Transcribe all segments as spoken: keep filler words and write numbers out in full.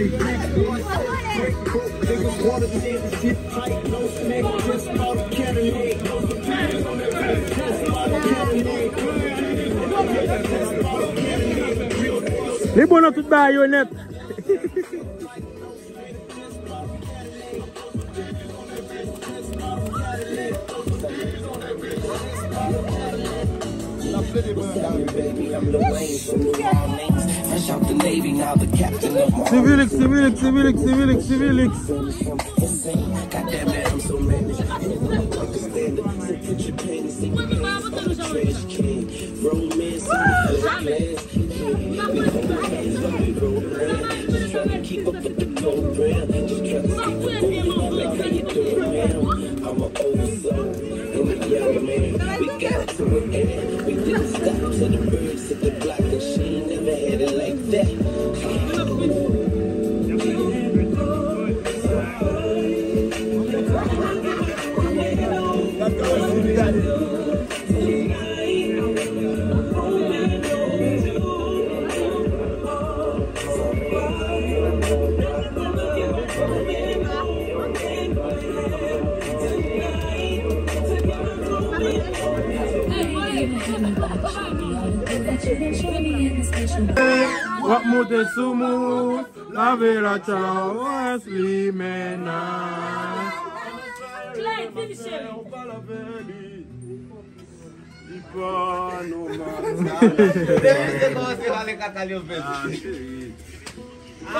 Li bon nan tout bagay yo nèt. Civilix, Civilix, Civilix, Civilix, Civilix. Wa, Moute sou moun, lave la tchawès li mennaj. Clyde, vin cheri. Li pa nòmal. Depi se kòmanse pale kaka li yo fè. Ah, cheri. N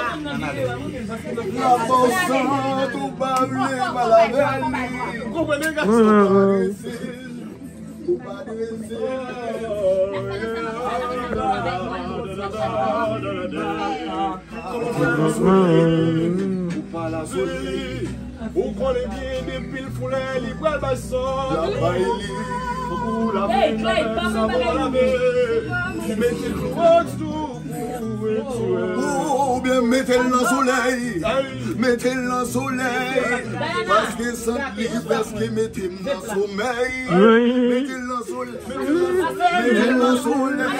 ap ba w sant, ou pa vle pale avè li. Ou konprann, gason? Ou pa drese. Ou pa drese. Ou pa la sou li. Ou konnen byen depi l foulè li pral bay sòt. L ap bay li. Fòk ou lave l avèk savon lave. Mete klowòks tou pou retire. Oubyen mete l nan solèy. Mete l nan solèy. Paske sant li prèske mete m nan somèy. Mete l nan solèy. Mete l nan solèy.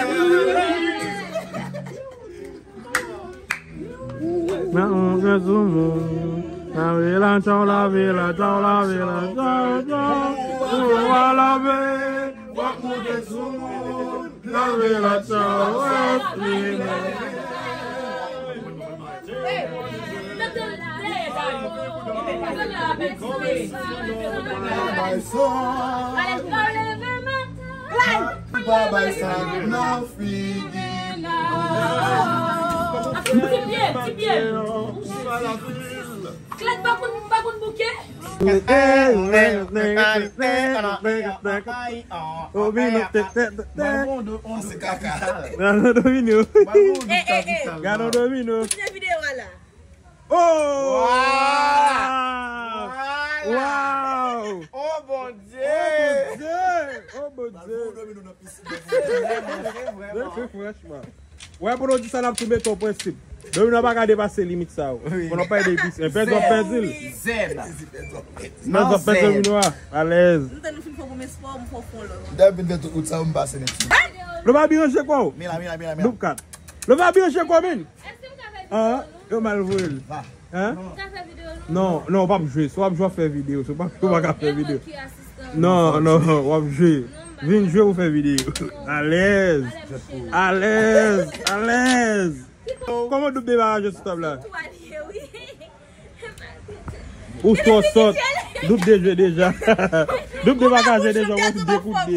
Nan yon fè sou moun. Lave la tchawè, lave la tchawè, lave la tchawè, tchawè. Ou va lave, w ap moute sou moun. Lave la tchawè, lave. Bay sa. Pa bay sa nan figi. Ti pye, ti pye. Klèt pa konn, pa konn bouke. Domino. Se kaka. Gade domino. Gade domino. Koute videyo a la. Oh! Wow! Oh, Bondye! Oh, Bondye! Oh, Bondye! Se vrèman, se vrèman. Franchman. Wè, pou nou di sa, n ap tou mete yon prensip. Domino pa ka depase limit sa yo. Pou nou pa ede plis. Pèdi w ap pèdi l. Zèb. Pèdi w ap pèdi domino a. Alèz. M tann nou fin fè yon espò, m fè yon lòt. Dèyè vin fè tout wout sa yo, m pase nèt. Nou pa byen ranje kò w. Mila, mila, mila, mila. Doup kat. Nou pa byen ranje kò, men. Èske m ka fè videyo, non? Yo mal voye l. Hein? M ka fè videyo, non? Non, non, w p ap jwe. Si w ap jwe, w ap fè videyo. Si w pa, w pa ka fè videyo. Non, non, w ap jwe. Vin jwe pou fè videyo. Alèz. Alèz. Alèz. Kòman Doup de pa ka jwe sou tab la? Ou twò sòt. Doup de jwe deja. Doup de pa ka jwe deja, w pran de kout de.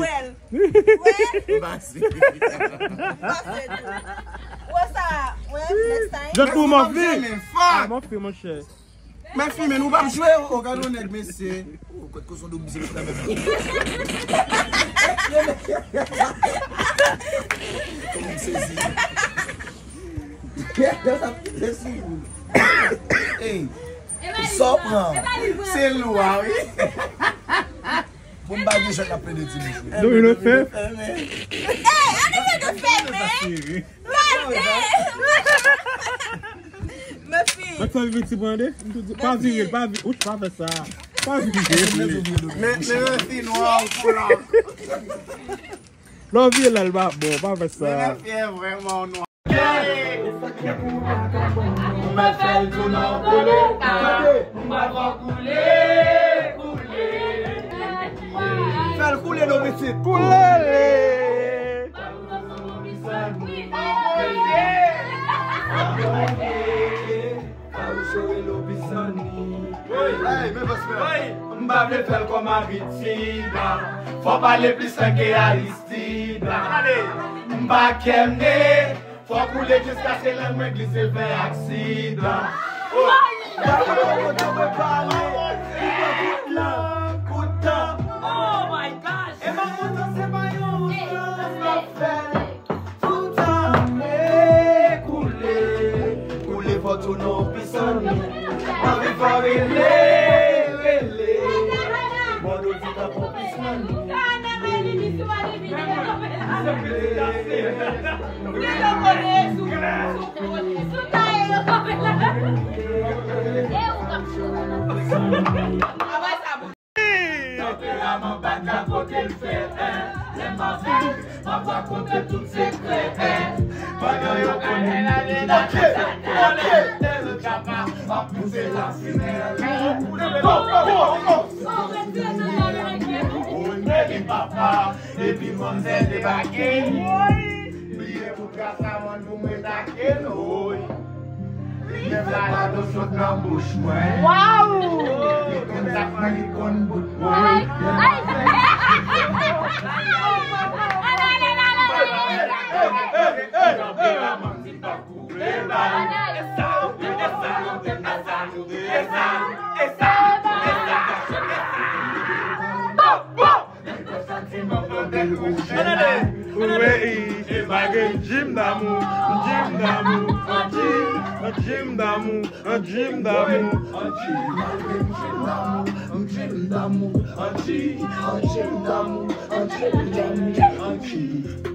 Wè sa, wè, next time. Jòt pou Mòfi. Mòfi, monchè. Men fi, men nou p ap jwe, o, gade yon nèg, mesye. O, kot koson Doup di se la menm. M sezi. Sa pite sou ou. Ey, sa w pran. Se lou a, wi. Bon, m pa gen chòt ap plede di mesye. Domino fè. Ey, ann fè de fèmen. Mèsi. Mèsi. Mwen fè viti pran de. Pa vire, pa vire. Ou pa fè sa. Pa vire. Men, men, mèsi, nwa, ou la. Lè w vire la, l pa bon, pa fè sa. Men, mèsi, vrèman, nwa. Mwen fè l tounen an kolera. Mwen fè koule, koule. Fè l koule, non, pitit. Koule. M pa vle fè l kòm abitid. Fò pale plis lè ke Aristide. M pa kèmne. Fò koule jiskaske lè mwen glise l fè aksidan. Gade yon kote mwen pale, li pran kout lan, kout tan. Oh my gosh! E pa kontan, se pa yon chans m ap fè. Toutan koule, koule fò tounen yon pisani. Anvi fò rele, rele. Bòdò di tankou pisani. Tanperaman pa ka kote l fè, lè m ap fè, m ap rakonte tout sekrè, pandan yo konnen m ap pouse la fimè. Ou renmen li papa, epi manzè debake. Bliye pou Sa mwen pou mwen take noy. Li gen fè bado sot nan bouch mwen. Waw! Li konn sak mwen, li konn bout mwen. Ay, ay. Ann ale, ann ale. Ou wè, e, e, bagay dream d'amour, dream d'amour, dream, dream d'amour, dream d'amour, dream d'amour, dream d'amour, dream d'amour, dream, dream d'amour, dream d'amour, dream.